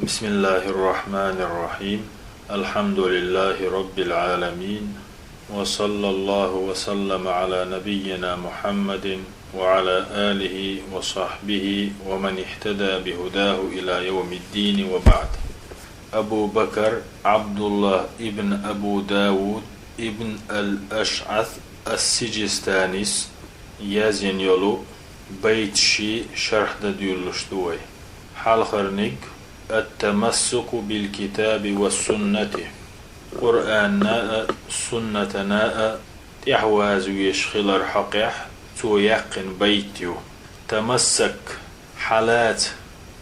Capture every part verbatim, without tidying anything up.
بسم الله الرحمن الرحيم. الحمد لله رب العالمين. وصلى الله وسلم على نبينا محمد وعلى آله وصحبه ومن اهتدى بهداه إلى يوم الدين وبعد. أبو بكر عبد الله ابن أبو داود ابن الأشعث السجستانيس язйина йолу байт ши шархь дан дуьйлалуш ду вай. Хьалхарниг: التمسك بالكتاب والسنة. Къуръанна а, суннатана а тӀаьхьаваза веш хилар хьокъехь, цо яьккхина байт ю. تمسك, хьалаца,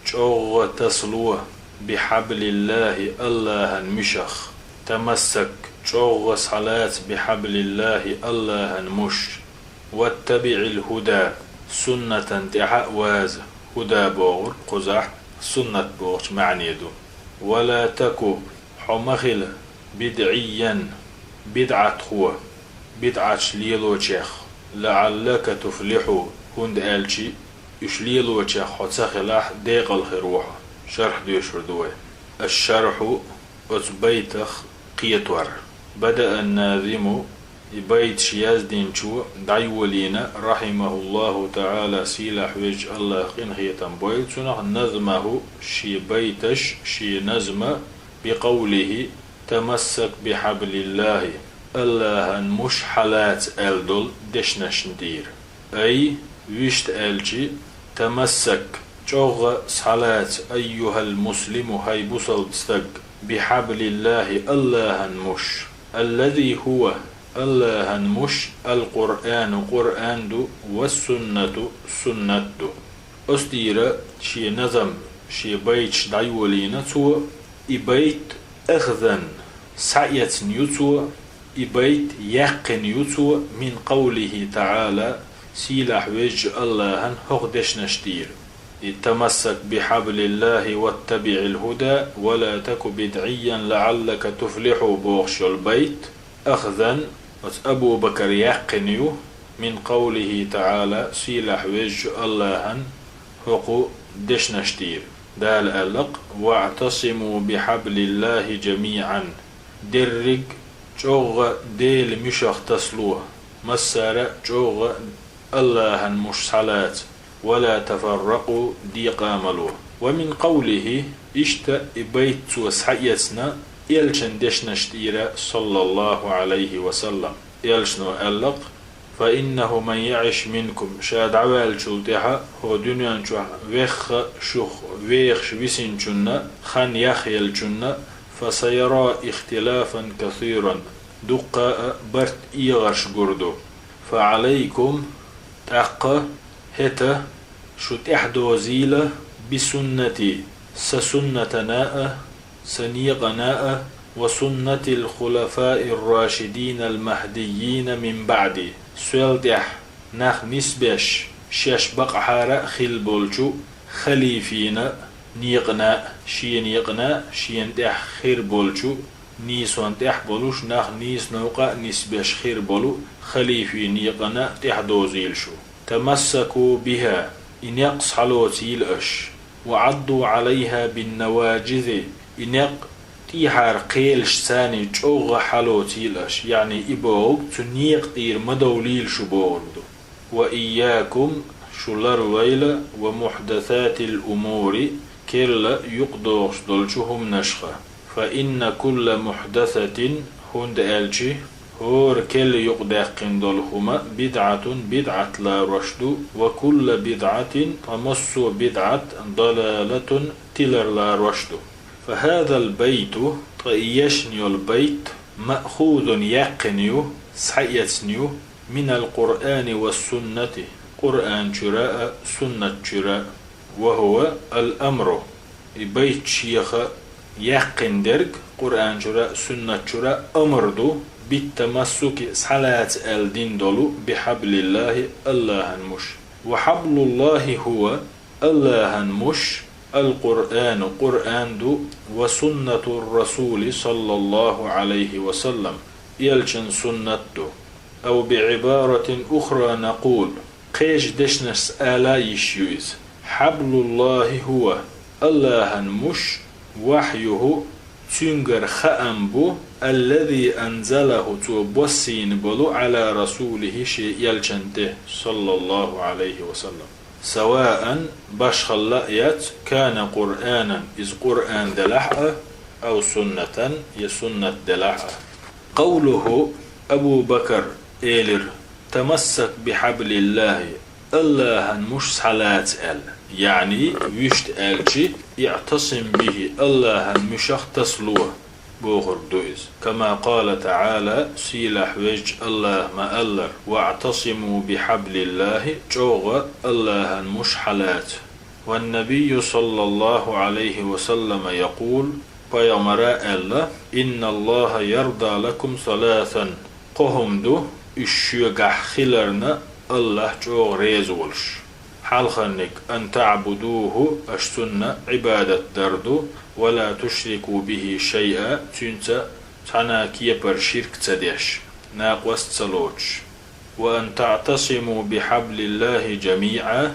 чӀогӀа тасало, بحبل الله, АллахӀан муьшах. تمسك, чӀогӀа схьалаца, بحبل الله, АллахӀан муш. واتبع الهدى, суннатан тӀаьхьа а ваза, хӀуда бохург кхузахь суннат бохучу маьӀне ду. ولا تك, хьо ма хила, بدعيا, бидӀатхо, бидӀаташ лелочех, لعلك تفلح, хӀунда аьлча уьш лелочех хьо ца хилахь, декъала хир ву хьо. Шархь доьшур ду вай. الشرح, оцу байтах кхетор. بدأ الناظم, и байташ яздинчо дӀайолийна, رحمه الله تعالى, сийлахь везачу АллахӀа къинхетам бойла цунах, نظمه, шен байташ, шен назма, بقوله: تمسك بحبل الله, АллахӀан муш хьалаца аьлла долу дешнашна тӀера. أي, вуьшта аьлча, تمسك, чӀогӀа схьалаца, أيها المسلم, хӀай бусалба стаг, بحبل الله, АллахӀан муш, الذي هو, АллахӀан муш, القرآن, Къуръан ду, والسنة, суннат ду. Оцу тӀера шен назам, шен байташ дӀайолийна цо, и байт أخذا, схьаэцна ю цо, и байт яьккхина ю цо, من قوله تعالى, сийлахь везачу АллахӀан хӀокху дешнаш тӀера. И تمسك بحبل الله واتبع الهدى ولا تك بدعيا لعلك تفلح бохуш йолу байт, أخذا, оцу Абу Бакара яьккхина ю, من قوله تعالى, сийлахь везачу АллахӀан хӀокху дешнаш тӀера. Дала аьлла-кх: واعتصموا بحبل الله جميعا, дерриг чӀогӀа Делан муьшах тасало, массара а чӀогӀа АллахӀан муш схьалаца, ولا تفرقوا, декъа а ма ло. ومن قوله, иштта и байт цо схьаэцна элчан дешнаш тӀера, صلى الله عليه وسلم. Элчано аьлла-кх: فإنه من يعش منكم, ша дӀаваьллачул тӀаьхьа хӀокху дуьнен чохь вехха шух вехаш висинчунна, хан яхъеллачунна, فسيرى اختلافا كثيرا, дуккха а барт эгӀарш гур ду. فعليكم, тӀаккха хӀета шу тӀаьхьадозийла, بسنتي, сан суннатана а, сан некъана а, وسنة الخلفاء الراشدين المهديين من بعدي, соьл тӀаьхьа нах нисбеш, шаьш бакъахьара а хилла болчу халифийн некъана а, шен некъана а, шена тӀехь хир болчу, нийсонан тӀехь болуш, нах нийса новкъа а нисбеш хир болу халифийн некъана а тӀаьхьадозийла шу. تمسكوا بها, и некъ схьалоцийла аша. وعضوا عليها بالنواجذ, и некъ тӀехьара кхелашца чӀогӀа схьалоцийла аша, яъни и бохург цу некъа тӀера ма довлийла шу бохург ду. وإياكم, шу ларлойла, ومحدثات الأمور, керла юкъадохуш долчу хӀуманашха. فإن كل محدثة, хӀунда аьлча хӀора керла юкъадаьккхина долу хӀума, بدعة, бидӀат ларош ду, وكل بدعة, ткъа массо а бидӀат, ضلالة, тилар ларош ду. فهذا البيت, ткъа и ешна йолу байт, مأخوذ, яьккхина ю, схьаэцна ю, من القرآن والسنة, Къуръан чуьра а, суннат чуьра а. وهو الأمر, и байт шеха яьккхина дерг Къуръан чуьра а, суннат чуьра а амр ду, بالتمسك, схьалаца аьлла дина долу, بحبل الله, АллахӀан муш. وحبل الله هو, АллахӀан муш, القرآن, Къуръан ду, وسنة الرسول صلى الله عليه وسلم, элчан суннат ду. أو بعبارة أخرى نقول, кхечу дешнашца ала йиш ю иза: حبل الله هو, АллахӀан муш, وحيه, цуьнгара хаам бу, الذي أنزله, цо боссийна болу, على رسوله, шен элчан тӀе, صلى الله عليه وسلم. سواء, башхалла а яц, كان قرآنا, иза Къуръан делахь а, أو سنة, я суннат делахь а. قوله, Абу Бакар элира: تمسك بحبل الله, АллахӀан муш схьалаца аьлла. يعني, вуьшта аьлча, اعتصم به, АллахӀан муьшах тасало, бохург ду иза. كما قال تعالى, сийлахь везачу АллахӀа ма-аллара: واعتصموا بحبل الله, чӀогӀа АллахӀан муш схьалаца. والنبي صلى الله عليه وسلم يقول, пайхамара аьлла: إن الله يرضى لكم ثلاثا, кхо хӀума ду, уьш шуьгахь хиларна АллахӀ чӀогӀа реза волуш. Хьалхарниг: أن تعبدوه, аша цунна Ӏибадат дар ду, ولا تشركوا به شيئا, цуьнца цхьана а кепара ширк ца деш, накъост ца лоцуш. وأن تعتصموا بحبل الله جميعا,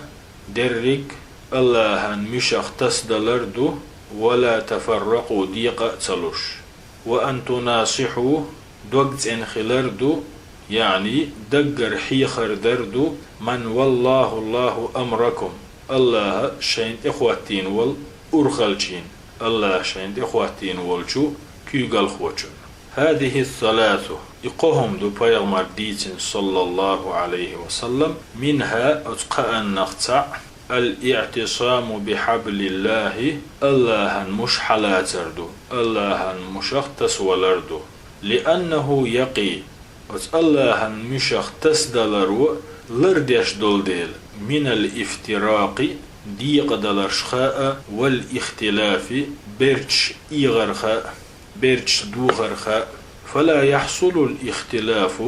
дерриг АллахӀан муьшах тасадалар ду, ولا تفرقوا, декъа а ца луш. وأن تناصحوا, дог цӀена хилар ду, يعني, даггара хьехар дар ду, من ولاه الله أمركم, АллахӀа шайна тӀехӀоттийна волу урхалчийн, АллахӀа шайна тӀехӀоттийна волчу куьйгалхочунна. هذه الثلاث, и кхо хӀума ду пайхамара дийцина, صلى الله عليه وسلم, منها, оцу кхааннах цхьаъ, الاعتصام بحبل الله, АллахӀан муш схьалацар ду, АллахӀан мушах тасавалар ду. لأنه يقي, оцу АллахӀан муьшах тасадаларо лардеш долу дела, من الافتراق, декъадаларшха а, والاختلاف, берташ эгӀарха а, берташ духарха а. فلا يحصل الاختلاف,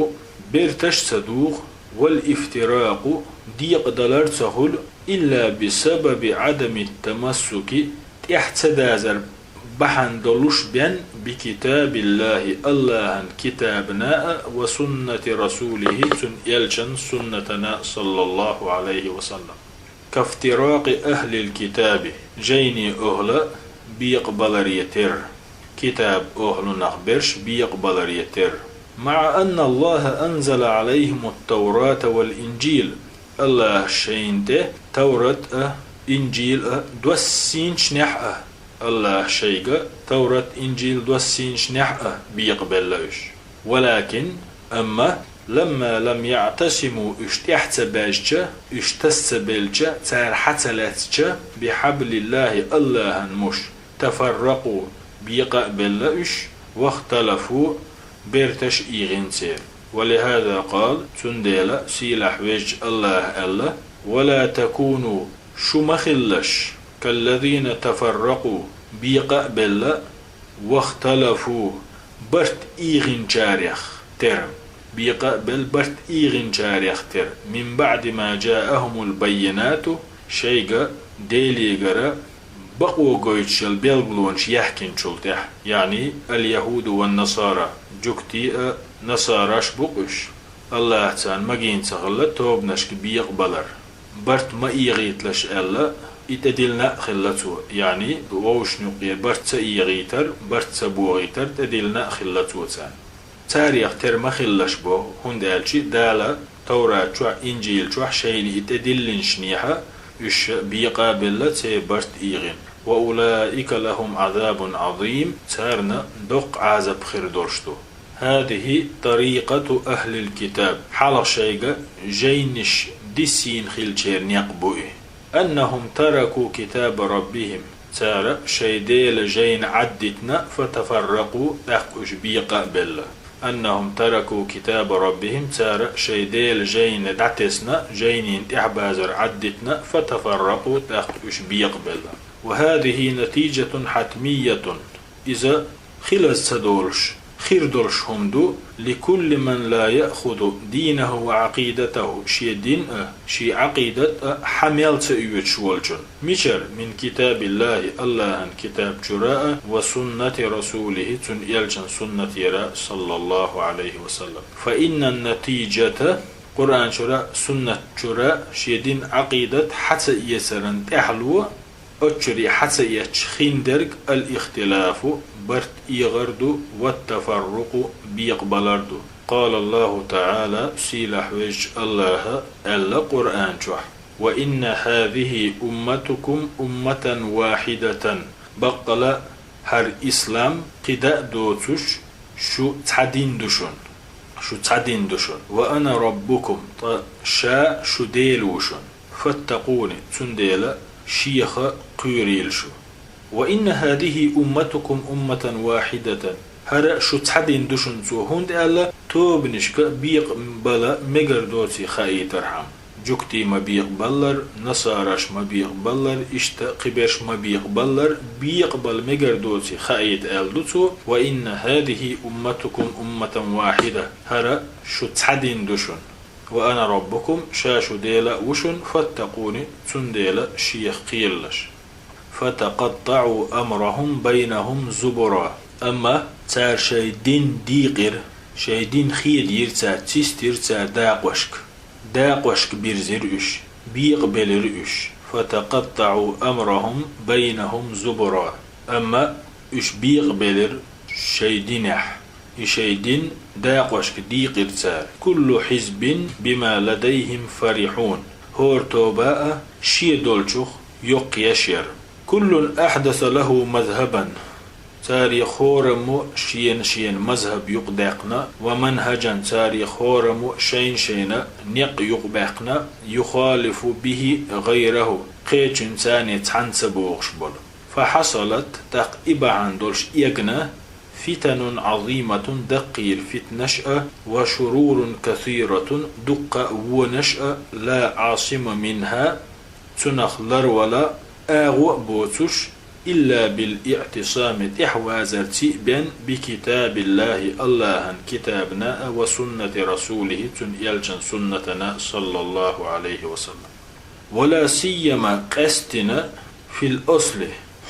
берташ а ца духу, والافتراق, декъадалар а ца хуьлу, إلا بسبب عدم التمسك, тӀаьхьа ца дазар бахьана долуш бен, بكتاب الله, АллахӀан китабана а, وسنة رسوله, цуьнан элчан суннатана, صلى الله عليه وسلم. كافتراق أهل الكتاب, жайнийн охӀла бекъабаларе терра, китаб охӀлунах берш бекъабаларе терра. مع أن الله أنزل عليهم التوراة والإنجيل, АллахӀа шайна тӀе Таврат а, Инжил а доссийначохь а, АллахӀа шайга Таврат, Инжил доссийначохь а бекъабелла уьш. ولكن, амма, لما لم يعتصموا, уьш тӀаьхьа ца баьзча, уьш таса ца белча, цара хьа ца лаьцча, بحبل الله, АллахӀан муш, تفرقوا, бекъа а белла уьш, واختلفوا, берташ а ийгӀина церан. ولهذا قال, цундела сийлахь везачу АллахӀа аьлла: ولا تكونوا, шу ма хилалаш, كالذين تفرقوا, бекъа а белла, واختلفوا, барт ийгӀинчарех тера, бекъа а белла, барт ийгӀинчарех тера, من بعد ما جاءهم البينات, шайга Делегара бакъо гойтуш йолу билгалонаш яьхкинчул тӀаьхьа, يعني اليهود والنصارى, жуьгтий а, насараш бу-кх уьш. АллахӀа царна магийна ца хилла тобанашка бекъабалар. Барт ма ийгӀийталаш аьлла, и тӀедиллина а хилла цо, يعني вовшашна юкъера барт ца ийгӀийтар, барт ца богӀийтар тӀедиллина а хилла цо царна. Царех тера ма хилалаш боху, хӀунда аьлча Дала Таврат чохь, Инжил чохь шайна и тӀедиллинчу нехьа, уьш бекъа а белла, церан барт ийгӀина. وأولئك لهم عذاب عظيم, царна доккха Ӏазап хир долуш ду. هذه طريقة أهل الكتاب, хьалха шайга жайнаш диссийна хиллачеран некъ бу и. أنهم تركوا كتاب ربهم, цара шайн Делан жайна Ӏаддитина, فتفرقوا, тӀаккха уьш бекъа а белла. أنهم تركوا كتاب ربهم, цара шайн Делан жайна дӀатесна, жайнийн тӀаьхьабазар Ӏаддитина, فتفرقوا, тӀаккха уьш бекъа белла. وهذه نتيجة حتمية, иза хилаза ца долуш, хир долуш хӀума ду, لكل من لا يأخذ دينه وعقيدته, шен дин а, шен Ӏакъидат а хьа мел ца оьцуш волчун. Мичара? من كتاب الله, АллахӀан китаб чуьра а, وسنة رسوله, цуьнан элчан суннатера, صلى الله عليه وسلم. فإن النتيجة, Къуръан чуьра а, суннат чуьра а шен дин, Ӏакъидат хьа ца эцаран тӀаьхьало, Очури хьа ца эцча хиндерг الاختلاف, барт эгӀар ду, والتفرق, бекъабалар ду. قال الله تعالى, сийлахь везачу АллахӀа аьлла Къуръан чохь: وإن هذه أمتكم أمة واحدة. Баккъала хӀара ислам кхин дӀа а доцуш, шу цхьа дин ду шун. Шу цхьа дин ду шун. وأنا ربكم, ткъа ша шу Дела ву шун. فاتقون, цундела шеха кхоьрийла шу. وإن هذه أمتكم أمة واحدة. ХӀара шу цхьа дин ду шун цо, хӀунда аьлла тобанашка бекъабала мегар доций хаийтархьама. Жуьгтий ма бекъабаллар, насараш ма бекъабаллар, иштта кхиберш ма бекъабаллар, бекъабала мегар доций хаийта аьлла ду цо. وإن هذه أمتكم أمة واحدة. ХӀара шу цхьа дин ду шун. وأنا ربكم, ша шу Дела а ву шун, فاتقون, цундела шех кхералаш. فتقطعوا أمرهم بينهم زبرا. Амма цара шайн дин дийкъира, шайн дин хедийра цара, цистира цара дакъошка. Дакъошка бирзира уьш, бекъабелира уьш. فتقطعوا أمرهم بينهم زبرا. Амма уьш бекъабелира шайн динехь. И шайн дин дакъошка дийкъира цара. كل حزب بما لديهم فرحون. ХӀора тоба а шен долчух йоккхаеш яра. كل أحدث له مذهبا. Царех хӀораммо шена-шена мазхӀаб юкъадаьккхина, ومنهجا, царех хӀораммо шайна-шайна некъ юкъабаьккхина, يخالف به غيره, кхечуьнца цхьаьна ца богӀуш болу. فحصلت, тӀаккха и бахьана долуш эгна, فتن عظيمة, даккхийра фитнаш а, وشرور كثيرة, дуккха а вонаш а, لا عاصم منها, цунах ларвала агӀо а боцуш, إلا بالاعتصام, тӀаьхьавазарца бен, بكتاب الله, АллахӀан китабана а, وسنة رسوله, цуьнан элчан суннатана, صلى الله عليه وسلم. ولا سيما, къаьсттина, في الأصل,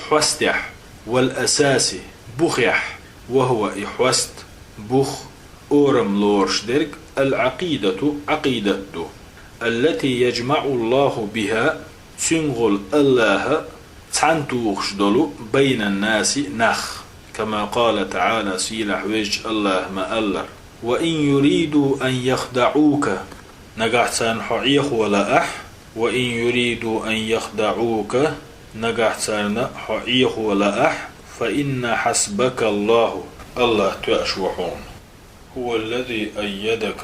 хьостехь, والأساس, бухехь, وهو, и хьост, бух, орам лоруш дерг, العقيدة, Ӏакъидат ду, التي يجمع الله بها, цуьнгахула АллахӀа цхьаьна тухуш долу, بين الناس, нах. كما قال تعالى, сийлахь везачу АллахӀа ма-аллара: وإن يريدوا أن يخدعوك, нагахь царна хьо Ӏехо лаахь, وإن يريدوا أن يخدعوك, нагахь царна хьо Ӏехо лаахь, فإن حسبك الله, АллахӀ тоьаш ву хьуна. هو الذي أيدك,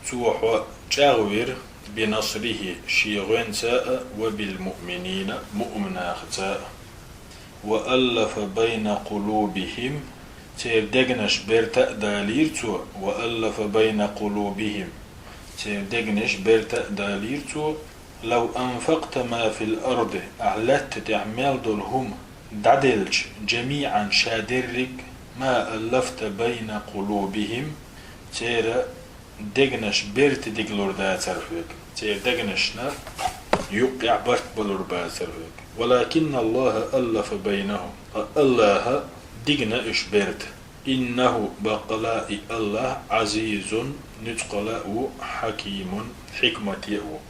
цо хьо чӀагӀвира, بنصره, шен гӀоьнца а, وبالمؤمنين, муъминашца а. وألف بين قلوبهم, церан дегнаш берта а далийра цо, وألف بين قلوبهم, церан дегнаш берта а далийра цо, لو أنفقت ما في الأرض, ахь лаьтта тӀехь мел долу хӀума дӀаделча, جميعا, ша дерриг а, ما ألفت بين قلوبهم, церан дегнаш берта дигало дацара хьоьга, церан дегнашна юккъехь барт бало бацара хьоьга. ولكن الله ألف بينهم, ткъа АллахӀа дигна уьш берта. إنه, баккъала а и АллахӀ, عزيز, нуьцкъала а ву, حكيم, хьикмате а ву.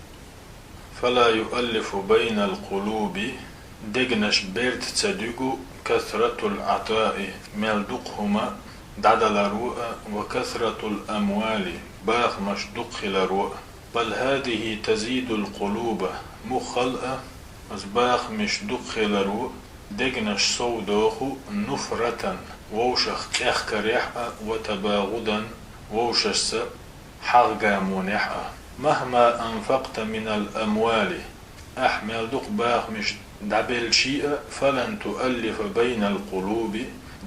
فلا يؤلف بين القلوب, дегнаш берта ца дуьгу, كثرة العطاء, мел дукха хӀума дӀадаларо а, وكثرة الأموال, бахамаш дукха хиларо а. بل هذه تزيد القلوب, муххал а, аса бахамаш дукха хиларо дегнаш сов доху, نفرة, вовшах къехкарехь а, وتباغضا, вовшашца хьагӀ-гамонехь а. مهما أنفقت من الأموال, ахь мел дукха бахамаш дӀабелча а, فلن تؤلف بين القلوب,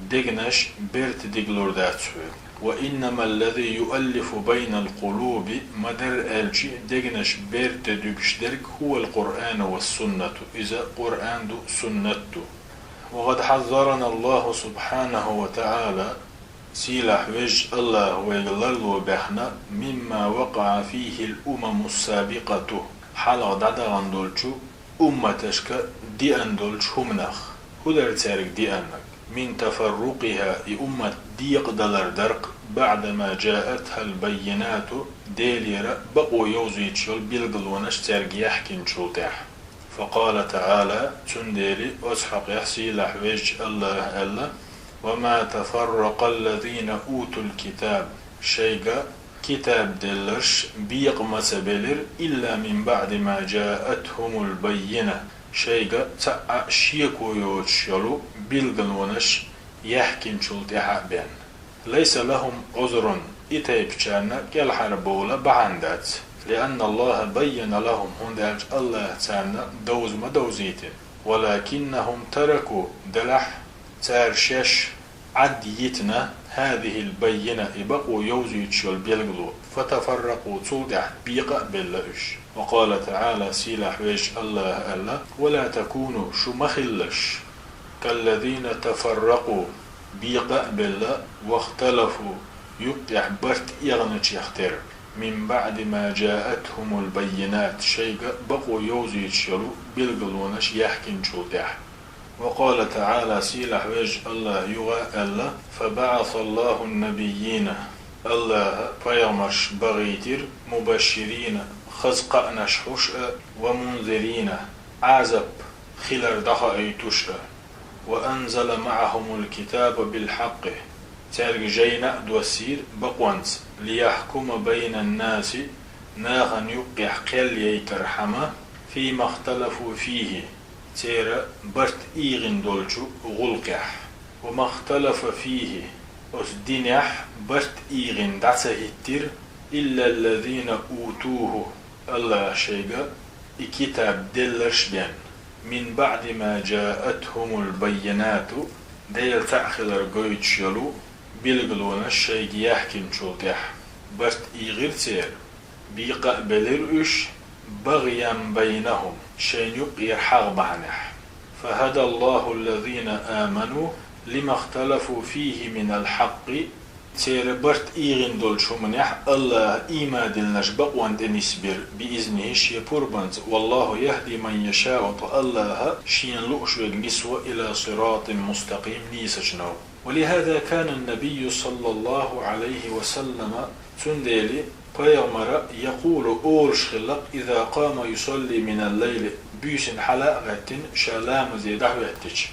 дегнаш берта дигало дац хьоьга. وإنما الذي يؤلف بين القلوب, ма-дарра аьлча, дегнаш берта дуьгуш дерг, هو القرآن والسنة, иза Къуръан ду, суннат ду. وقد حذرنا الله سبحانه وتعالى, сийлахь везачу АллахӀа вайга ларло баьхна, مما وقع فيه الأمم السابقة, хьалха дӀадахана долчу умматашка деана долчу хӀуманах. ХӀун дара цаьрга деанарг? من تفرقها, и уммат декъадалар дара-кх, بعدما جاءتها البينات, Делера бакъо йовзуьйтуш йолу билгалонаш цаьрга яьхкинчул тӀаьхьа. وقال تعالى, цундела оцу хьокъехь сийлахь везачу АллахӀа аьлла: وما تفرق الذين أوتوا الكتاب, шайга китаб делларш бекъа ма ца белира, إلا من بعد ما جاءتهم البينة, шайга цхьа а шеко йоцуш йолу билгалонаш яьхкинчул тӀаьхьа а бен. ليس لهم عذر, и тайпачарна кӀелхьарбовла бахьана дац. لأن الله بين لهم, хӀунда аьлча АллахӀа царна довза ма довзийтина. ولكنهم تركوا, делахь цара шаьш Ӏад йитина هذه البينة, и бакъо йовзуьйтуш йолу билгало, فتفرقوا, цул тӀаьхьа бекъа а белла уьш. وقال تعالى, сийлахь везачу АллахӀа аьлла: ولا تكونوا, шу ма хилалаш, كالذين تفرقوا, бекъа а белла, واختلفوا, юккъехь барт эгӀначех тера, من بعد ما جاءتهم البينات, шайга бакъо йовзуьйтуш йолу билгалонаш яьхкинчул тӀаьхьа. وقال تعالى, сийлахь везачу АллахӀа юха а аьлла: فبعث الله النبيين, АллахӀа пайхамарш бахийтира, مبشرين, хаза кхаънаш хуьлуш а, ومنذرين, Ӏазап хилар дӀахоуьйтуш а. وأنزل معهم الكتاب بالحق, цаьрга жайна а доссийра бакъонца, ليحكم بين الناس, нахана юккъехь кхел яйтархьама, فيما اختلفوا فيه, церан барт ийгӀина долчу гӀуллакхехь. وما اختلف فيه, оцу динехь барт ийгӀина дӀа ца хӀиттира, إلا الذين أوتوه, АллахӀа шайга и китаб делларш а бен, من بعد ما جاءتهم البينات, Дела цхьаъ хилар гойтуш йолу билгалонаш шайга яьхкинчул тӀаьхьа. Барт ийгӀира церан, бекъа а белира уьш, بغيا بينهم, шайна юккъера хьагӀ бахьанехь. فهدى الله الذين آمنوا لما اختلفوا فيه من الحق, церан барт ийгӀина долчу хӀуманехь АллахӀа ийман диллинарш бакъонна тӀе нисбира, بإذنه, шен пурбанца, والله يهدي من يشاء, ткъа АллахӀа шена лууш верг нисво, إلى صراط مستقيم, нийсачу новкъа. ولهذا كان النبي صلى الله عليه وسلم, цундела пайхамара, يقول, олуш хилла, إذا قام يصلي من الليل, буьйсанна хьала а гӀаьттина, ша ламазе дӀахӀоьттича: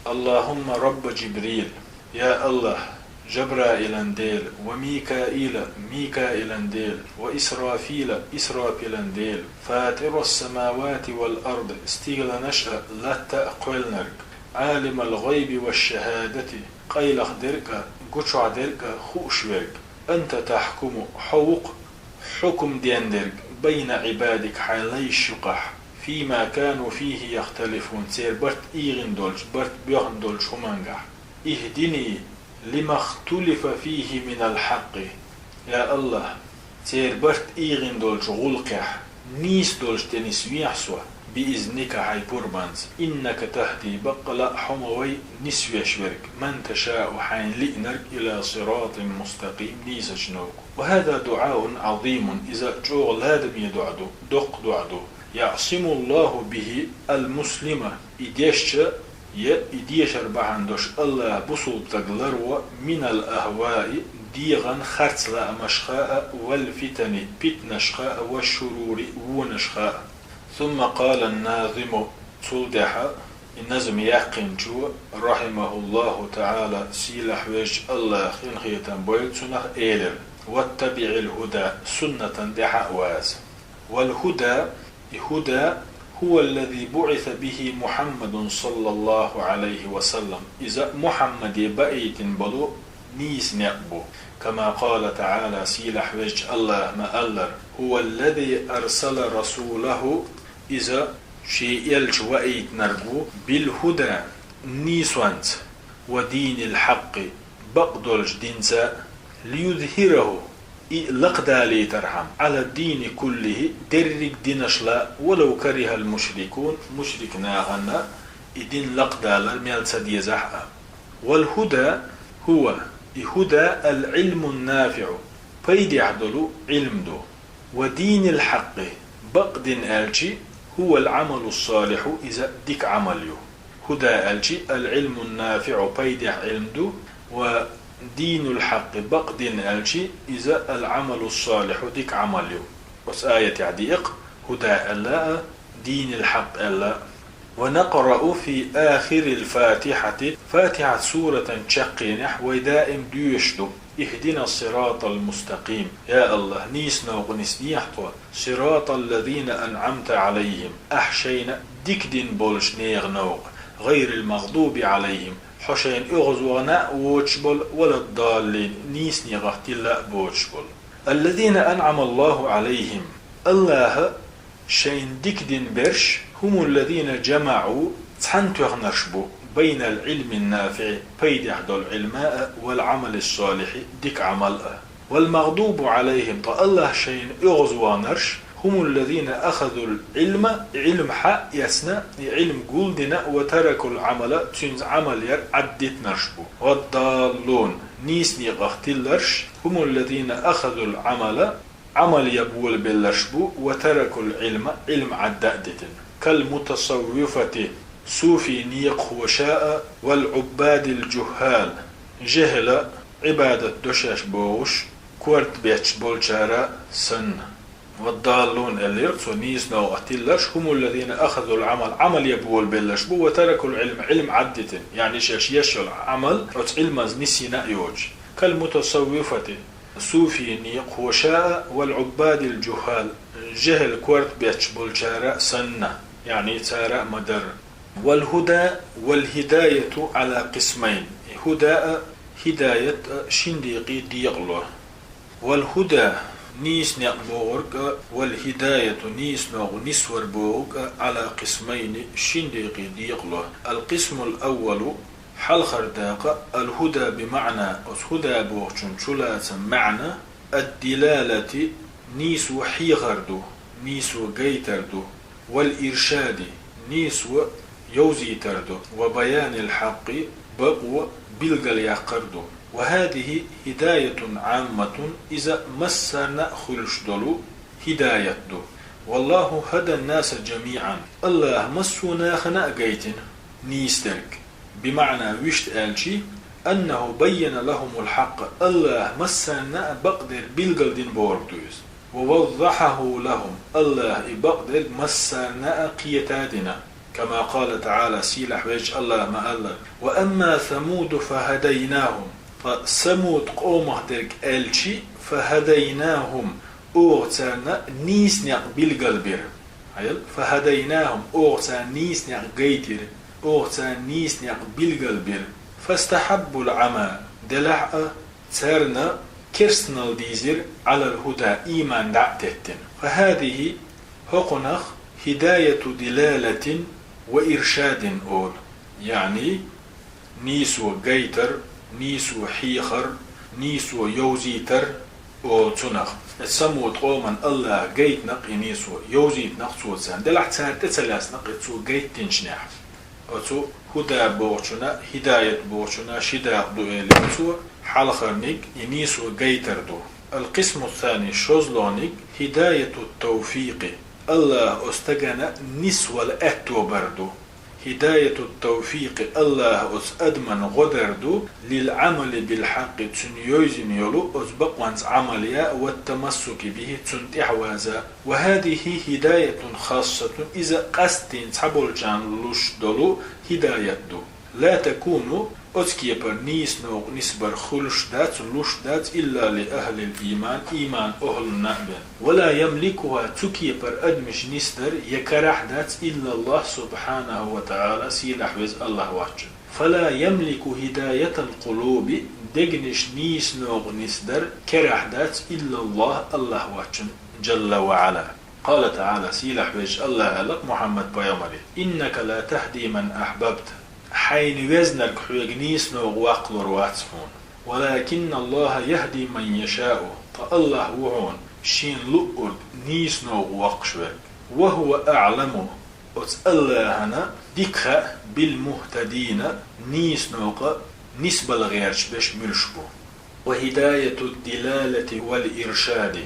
اللهم رب جبريل, я АллахӀ, Жабраилан Дела, وميكائيل, Микаилан Дела, وإسرافيل, Исрафилан Дела, فاطر السماوات والأرض, стигланаш а, латта а кхоьллинарг, عالم الغيب والشهادة, къайлахдерг а, гучохь дерг а хууш верг, أنت تحكم, хьо ву-кх хьукум дендерг, بين عبادك, хьайн лайш юкъахь, فيما كانوا فيه يختلفون, церан барт ийгӀина долчу, барт боьхна долчу хӀумангахь. اهدني لما اختلف فيه من الحق, я АллахӀ, церан барт ийгӀина долчу гӀуллакхехь, нийса долчу тӀе нисвехьа со, بإذنك, хьайн пурбанца, إنك تهدي, баккъала а хьо ма вай нисвеш верг, من تشاء, хьайна лиънарг, إلى صراط مستقيم, нийсачу новкъа. وهذا دعاء عظيم, иза чӀогӀа ладаме доӀа ду, доккха доӀа ду. يعصم الله به المسلم, и дешча, я и дешар бахьана долуш АллахӀа бусулба стаг ларво, من الأهواء, дегӀан харц лаамашха а, والفتن, питанашха а, والشرور, вонашха а. ثم قال الناظم, цул тӀаьхьа и назам яьккхинчо, رحمه الله تعالى, сийлахь везачу АллахӀа къинхетам бойла цунах, элира: واتبع الهدى, суннатан тӀаьхьа а ваза. والهدى, и хӀуда, هو الذي بعث به محمد صلى الله عليه وسلم, иза Мухьаммаде баийтина болу нийса некъ бу. كما قال تعالى, сийлахь везачу АллахӀа ма-аллара: هو الذي أرسل رسوله, иза шен элча ваийтинарг ву, بالهدى, нийсонца, ودين الحق, бакъдолчу динца, ليظهره, и лакхадалийтархьама, على الدين كله, дерриг динашла, ولو كره المشركون, мушрик нахана и дин лакхадалар мел ца дезахь а. والهدى هو, и хӀуда, العلم النافع, пайдехь долу Ӏилм ду. ودين الحق, бакъ дин аьлчи, هو العمل الصالح, иза дика Ӏамал ю. ХӀуда аьлчи, العلم النافع, пайдехь Ӏилм ду, ودين الحق, бакъ дин аьлчи, иза العمل الصالح, дика Ӏамал ю. Оцу аятехь диъакх, хӀуда аьлла а, دين الحق аьлла. ونقرأ في آخر الفاتحة, Фатихьат суратан чаккхенехь вай даим доьшуш ду: اهدنا الصراط المستقيم. Я АллахӀ, нийса новкъа нисдехьа тхо, صراط الذين أنعمت عليهم, Ахь шайна дика дина болчу нехан новкъа, غير المغضوب عليهم, Хьо шайна оьгӀазвахана а воцуш болу, ولا الضالين, нийса некъах тилла а боцуш болу. الذين أنعم الله عليهم, АллахӀа шайна дика дина берш, هم الذين جمعوا, цхьаьна тоьхнарш бу, بين العلم النافع, пайдехь долу Ӏилма а, والعمل الصالح, дика Ӏамал а. والمغضوب عليهم, ткъа АллахӀа шайна оьгӀазвахнарш, هم الذين أخذوا العلم, Ӏилма хьаэцна, и Ӏилма гулдина, وتركوا العمل, цуьнца Ӏамал яр Ӏаддитинарш бу. والضالون, нийса некъах тилларш, هم الذين أخذوا العمل, Ӏамал ян болабелларш бу, وتركوا العلم, Ӏилма Ӏадда а дитина. كالمتصوفة, суфий некъахоша а, والعباد الجهال, жехӀила, Ӏибадат до шаьш бохуш, корта бетташ болчара санна. والضالون аьллера цо, нийса новкъа тилларш, هم الذين أخذوا العمل, Ӏамал ян болабелларш бу, وتركوا العلم, Ӏилма Ӏаддитина, яъни шаьш еш йолу Ӏамал оцу Ӏилманца нисйина а йоцуш. كالمتصوفة, суфий некъахоша а, والعباد الجهال, жехӀила корта бетташ болчара санна, яъни цара а ма-дарра. والهدى والهداية على قسمين, хӀуда а, хӀидаят а шин декъе декъало. والهدى, нийса некъ бохург а, والهداية, нийса новкъа нисвар бохург а, على قسمين, шин декъе декъало. القسم الأول, хьалхара дакъа, الهدى بمعنى, оцу хӀуда бохучун чулацам маьӀна, الدلالة, нийсо хьехар ду, нийсо гайтар ду, والإرشاد, нийсо йовзийтар ду, وبيان الحق, бакъо билгалъяккхар ду. وهذه هداية عامة, иза массарна а хуьлуш долу хӀидаят ду. والله هدى الناس جميعا, АллахӀа массо а нахана а гайтина нийса дерг. بمعنى, вуьшта аьлчи, أنه بين لهم الحق, АллахӀа массарна а бакъдерг билгалдина бохург ду иза. ووضحه لهم, АллахӀа и бакъдерг массарна а кхета а дина. كما قال تعالى, сийлахь везачу АллахӀа ма-аллара: وأما ثمود فهديناهم, ткъа Самуд къомах дерг аьлчи, فهديناهم, оха царна нийса некъ билгалбира. Хьайла, فهديناهم, оха царна нийса некъ гайтира, оха царна нийса некъ билгалбира. فاستحبوا العمى, делахь а, царна керстанал дийзира, على الهدى, ийман дӀа а теттина. فهذه, хӀокхунах, هداية دلالة وإرشاد олу, яъни нийсо гайтар, нийсо хьехар, нийсо йовзийтар олу цунах. Эцу Самуд къоман АллахӀа гайтинарг и нийсо, йовзийтинарг цо царна, делахь цара тӀе ца лаьцнарг и цо гайтинчунехь. Оцу хӀуда бохучунна, хӀидаят бохучунна ши дакъа ду элира цо, хьалхарниг и нийсо гайтар ду. القسم الثاني, шозлагӀниг, هداية التوفيق, АллахӀа оцу стагана нисвала аьтто бар ду. هداية التوفيق, АллахӀа оцу адаман гӀо дар ду, للعمل بالحق, цуьнан йовзина йолу оцу бакъонца Ӏамал ян, والتمسك به, цунна тӀаьхьаваза. وهذه هداية خاصة, иза къастийна цхьаболчарна луш долу хӀидаят ду. لا تكون, оцу кепара нийса новкъа нисбар хуьлуш дац, луш дац, إلا لأهل الإيمان, ийман охӀлунна а бен. ولا يملكها, цу кепара адамаш нисдар я карахь дац, إلا الله سبحانه وتعالى, сийлахь веза АллахӀ воцчун. فلا يملك هداية القلوب, дегнаш нийса новкъа нисдар карахь дац, إلا الله, АллахӀ воцчун, جل وعلا. قال تعالى, сийлахь везачу АллахӀа аьлла Мухьаммад пайхамаре: إنك لا تهدي من أحببت. Хьайна везнарг хьоьга нийса новкъа ваккхалур вац хьуна. ولكن الله يهدي من يشاء, ткъа АллахӀ ву хьуна Шена луъург нийса новкъа воккхуш верг. وهو أعلم, оцу АллахӀана дика хаьа, بالمهتدين, нийса новкъа нисбала гӀерташ берш муьлш бу. وهداية الدلالة والإرشاد,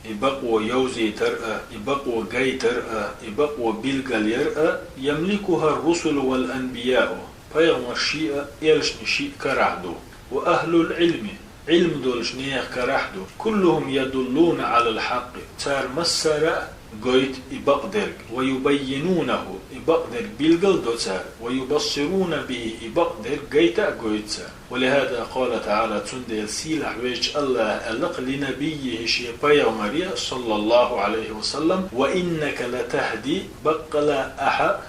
и бакъо йовзийтар а, и бакъо гайтар а, и бакъо билгалъяр а, يملكها الرسل والأنبياء, пайхамарший а, элчанашший а карахь ду. وأهل العلم, Ӏилма долчу нехан карахь ду. كلهم يدلون على الحق. Цара массара а гойту и бакъдерг. ويبينونه. И бакъдерг билгал до цара. ويبصرون به. И бакъдерг гайта а гойту цара. ولهذا قال تعالى. Цундела сийлахь везачу АллахӀа аьлла-кх لنبيه, шен пайхамаре, صلى الله عليه وسلم: وإنك لتهدي, баккъала ахьа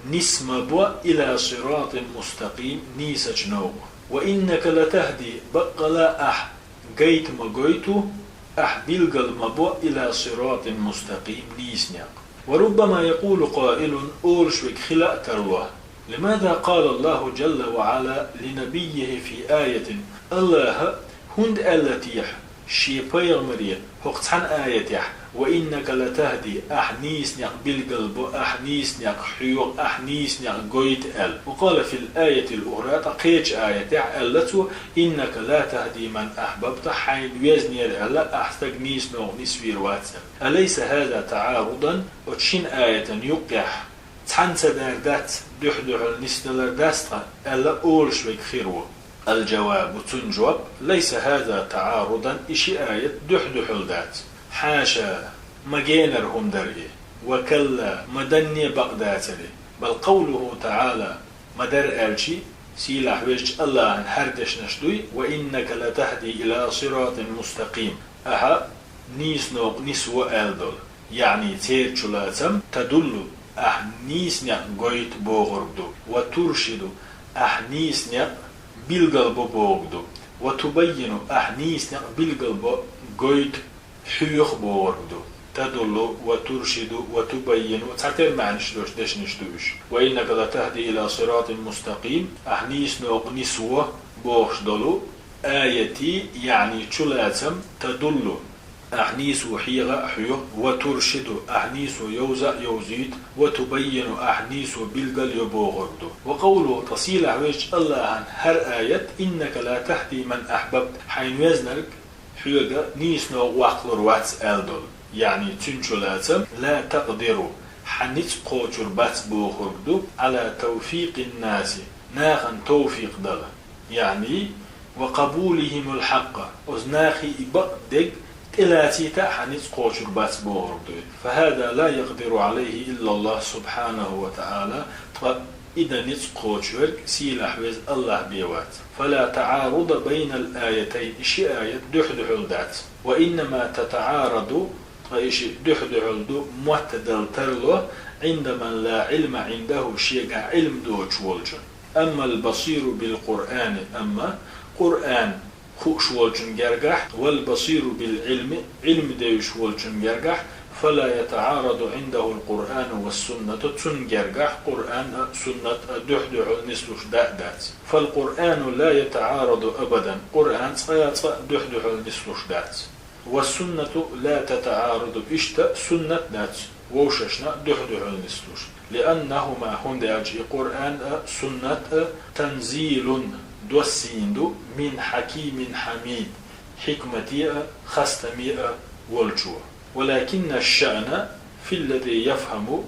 нис ма бо, إلى صراط مستقيم, нийсачу новкъа. وإنك لتهدي, баккъала ахь гайта ма гойту, ахь билгал ма бо, إلى صراط مستقيم, нийса некъ. وربما يقول قائل, олуш верг хила а тарло: لماذا قال الله جل وعلا لنبيه في آية؟ АллахӀа хӀунда аьлла техьа шен пайхамаре хӀокху цхьана аятехь: وإنك لتهدي, ахь нийса некъ билгал бо, ахь нийса некъ хьоьху, ахь нийса некъ гойту аьлла. وقال في الآية الأخرى, ткъа кхечу аятехь аьлла цо: إنك لا تهدي من أحببت, хьайна везнера аьлла, ахь стаг нийса новкъа нисвийр вац аьлла. أليس هذا تعارضا؟ Оцу шина аятан юккъехь цхьаьна ца дар дац, дуьхь-дуьхьал нисдалар дац ткъа, аьлла олуш верг хир ву. الجواب, цунна жоп: ليس هذا تعارضا, и ши аят дуьхь-дуьхьал дац. حاشا, ма генара хӀума дара и. وكلا, ма данне бакъдацара и. بل قوله تعالى, ма-дарра аьлчи, сийлахь везачу АллахӀан хӀара дешнаш дуй: وإنك لتهدي إلى صراط مستقيم, ахьа нийса новкъа нисво аьлла долу. Яъни церан чулацам: تدل, ахь нийса некъ гойту бохург ду, وترشد, ахь нийса некъ билгал бо бохург ду, وتبين, ахь нийса некъ билгал бо, гойту, хьоьху бохург ду. تدل وترشد وتبين, цхьатерра маьӀнаш долуш дешнаш ду уьш. وإنك لتهدي إلى صراط مستقيم, ахь нийса новкъа нисво бохуш долу аятий, яъни чулацам: تدل, ахь нийсо хьеха а хьоьху, وترشد, ахь нийсо йовза а йовзуьйту, وتبين, ахь нийсо билгал йо бохург ду. وقوله, ткъа сийлахь везачу АллахӀан хӀара аят: إنك لا تهدي من أحببت, хьайна везнарг хьоьга нийса новкъа ваккхалур вац аьлла долу. Яъни цуьнан чулацам: لا تقدر, хьан ницкъ кхочур бац бохург ду, على توفيق الناس, нахана тавфикъ дала. Яъни, وقبولهم الحق, оцу нахе и бакъдерг тӀелацийта а хьан ницкъ кхочур бац бохург ду. فهذا لا يقدر عليه إلا الله سبحانه وتعالى, ткъа и дан ницкъ кхочуш верг сийлахь веза АллахӀ бен вац. فلا تعارض بين الآيتين, и ши аят дуьхь-дуьхьал дац. وإنما تتعارض, ткъа и шиъ дуьхь-дуьхьал ду, моттадала тарло, عند من لا علم عنده, шегахь Ӏилма доцуш волчун. أما البصير بالقرآن, амма Къуръан хууш волчун гергахь, والبصير بالعلم, Ӏилма девзаш волчун гергахь, فلا يتعارض عنده القرآن والسنة, цунна гергахь Къуръан а, суннат а дуьхь-дуьхьал нислуш даа дац. فالقرآن لا يتعارض أبدا, Къуръан цкъа а, цкъа а дуьхь-дуьхьал нислуш дац. والسنة لا تتعارض, иштта суннат дац вовшашна дуьхь-дуьхьал нислуш. لأنهما, хӀунда аьлча и Къуръан а, суннат а, تنزيل, доссийна ду, من حكيم حميد, хьикмате а, хастаме а волчо. ولكن الشأن في الذي يفهم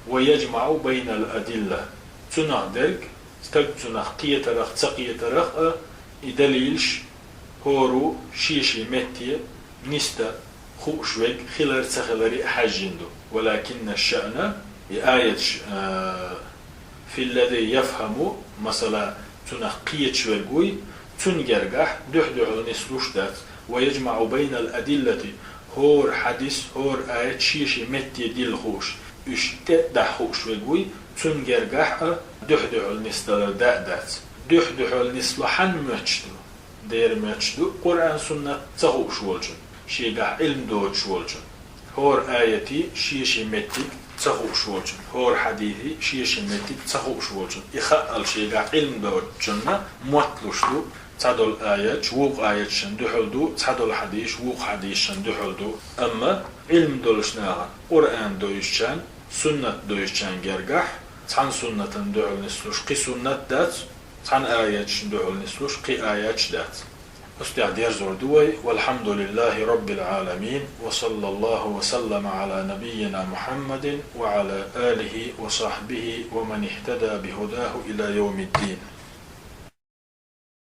ويجمع بين الأدلة. Цунах дерг, стаг цунах кхетарах, ца кхетарах а, и далилаш хӀора шен-шен метте нисдан хууш верг хилар, ца хиларе а хьаьжжина ду. ولكن الشأن, и аяташ, а, في الذي يفهم, масала, цунах кхеташ верг вуй, цунна гергахь дуьхь-дуьхьал нислуш дац. ويجمع بين الأدلة, хӀора хьадис, хӀора аят шен-шен метте дилла хууш, уьш тӀе а дахьа хууш верг вуй, цунна гергахь а дуьхь-дуьхьал нисдалар даа дац. Дуьхь-дуьхьал нисло хьанна моьттуш ду? Дера моьттуш ду Къуръан-суннат ца хууш волчун, шегахь Ӏилма доцуш волчун. ХӀора аятий шен-шен меттиг ца хууш волчун, хӀора хьадисий шен-шен меттиг ца хууш волчун. И хаъал шегахь Ӏилма доцучунна мотталуш ду, цхьадолу аяташ вукху аяташна дуьхьал ду, цхьадолу хьадисаш вукху хьадисашна дуьхьал ду. Амма Ӏилма долуш нахана, Къуръан доьзучарна, суннат доьзучарна гергахь, цхьана суннатана дуьхьал нислуш кхин суннат дац, цхьана аяташна дуьхьал нислуш кхин аяташ дац. Оцу тӀехь дерзор ду вай: والحمد لله رب العالمين، وصلى الله وسلم على نبينا محمد وعلى آله وصحبه ومن اهتدى بهداه إلى يوم الدين.